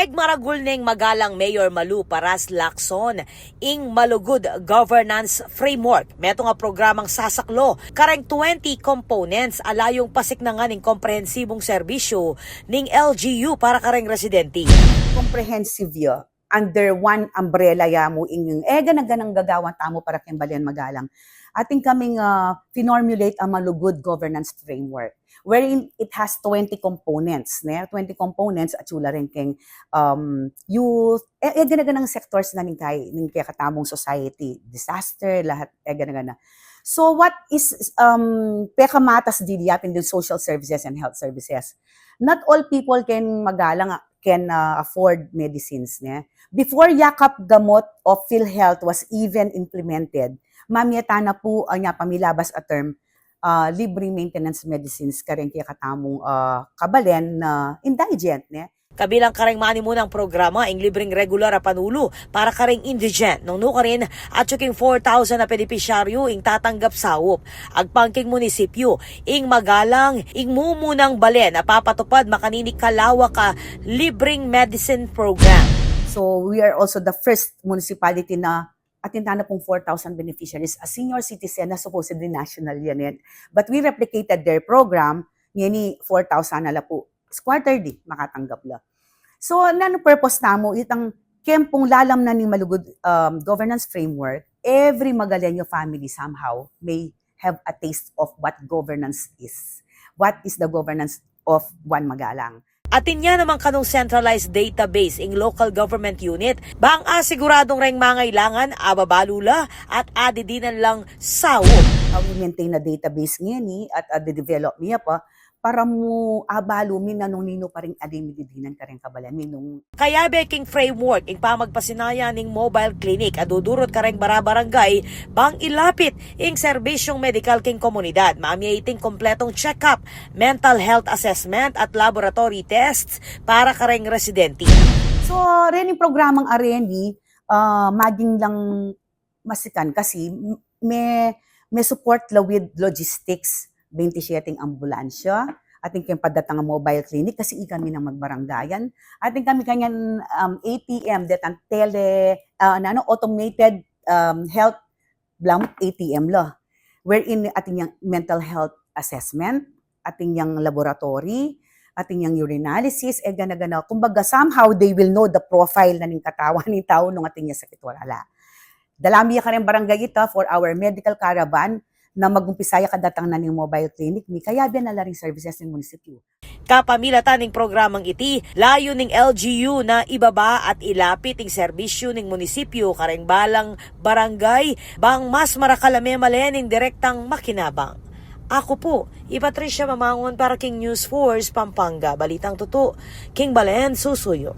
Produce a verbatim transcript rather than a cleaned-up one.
Pegmaragul neng Magalang Mayor Malu Paras Lacson ing Malugud Governance Framework. Metung a programang sasaklo kareng twenty components a layung pasiknangan ing komprehensibung serbisyu ning L G U para kareng residente. Comprehensive ya, under one umbrella ya mu ing e gana-ganang gagawan tamu para keng Balen Magalang. Atin kaming, ah, finormulate a Malugud Governance Framework, wherein it has twenty components, ne? Twenty components, atyu la reng keng, um, youth, e, e gana-ganang sectors na ning kay, ning kekatamung society, disaster, lahat, e gana-gana. So what is, um, pekamatas dili, apin deng social services and health services? Not all people can Magalang, ah, can, uh, afford medicines, ne? Before yakap gamot o PhilHealth was even implemented, mamie tana pu, uh, nya pamilabas a term, uh, libreng maintenance medicines kareng kekatamung, uh, kabalen na indigent, ne? Kabilang kareng manimunang programa ing libreng regular a panulu para kareng indigent, nung nukarin atyu king four thousand a benepisyaryu ing tatanggap saup. Agpang king munisipyu, ing Magalang ing mumunang balen a papatupad makanini kalawak a libreng medicine program. So, we are also the first municipality na atin tana pung four thousand beneficiaries a senior citizen na supposedly national yan, yan. But we replicated their program, ngeni four thousand na la pu. Quarterly, makatanggap la. So, nanu purpose namu, itang keng pung lalam na ning Malugud, um, governance framework, every Magalenyo family somehow may have a taste of what governance is. What is the governance of one Magalang? Atin ya namang kanung centralized database ing local government unit, bang asiguradung reng mangailangan, ababalu la at adidinan lang saup. Uh, we maintain a database ngeni at, uh, de-develop mi ya pa, para mu abalu mi na nung ninu pa ring ali mi didinan kareng kabalen mi nung. Kayabe king framework ing pamagpasinaya ning mobile clinic a dudurut kareng bara-barangay bang ilapit ing serbisyung medikal king komunidad. Mamie iting kompletong check-up, mental health assessment at laboratory tests para kareng residente. So, rening programang areni, ah, maging lang masikan kasi m-, me, me support la with logistics, bente siyete ing ambulansya, atin keng padatang a mobile clinic kasi ikami nang magbarangayan, atin kami kanyan, um, A T M, detang tele, ah, nanu, automated, um, health blam A T M la, wherein atin yang mental health assessment, atin yang laboratory, atin yang urinalysis, e gana-gana. Kumbaga, somehow they will know the profile na ning katawan ning tau nung atin yang sakit o ala. Dala mi ya kareng barangay ita for our medical caravan na mag-umpisa ya kadatang na ning mobile clinic mi, kayabe na la ring services ning munisipyu. Kapamilatan ning programang iti, layun ning L G U na ibaba at ilapit ing serbisyu ning munisipyu kareng balang barangay, bang mas marakal a memalen ing direktang makinabang. Aku pu, i Patricia Mamangun para king News Force Pampanga, balitang tutu, king balen susuyu.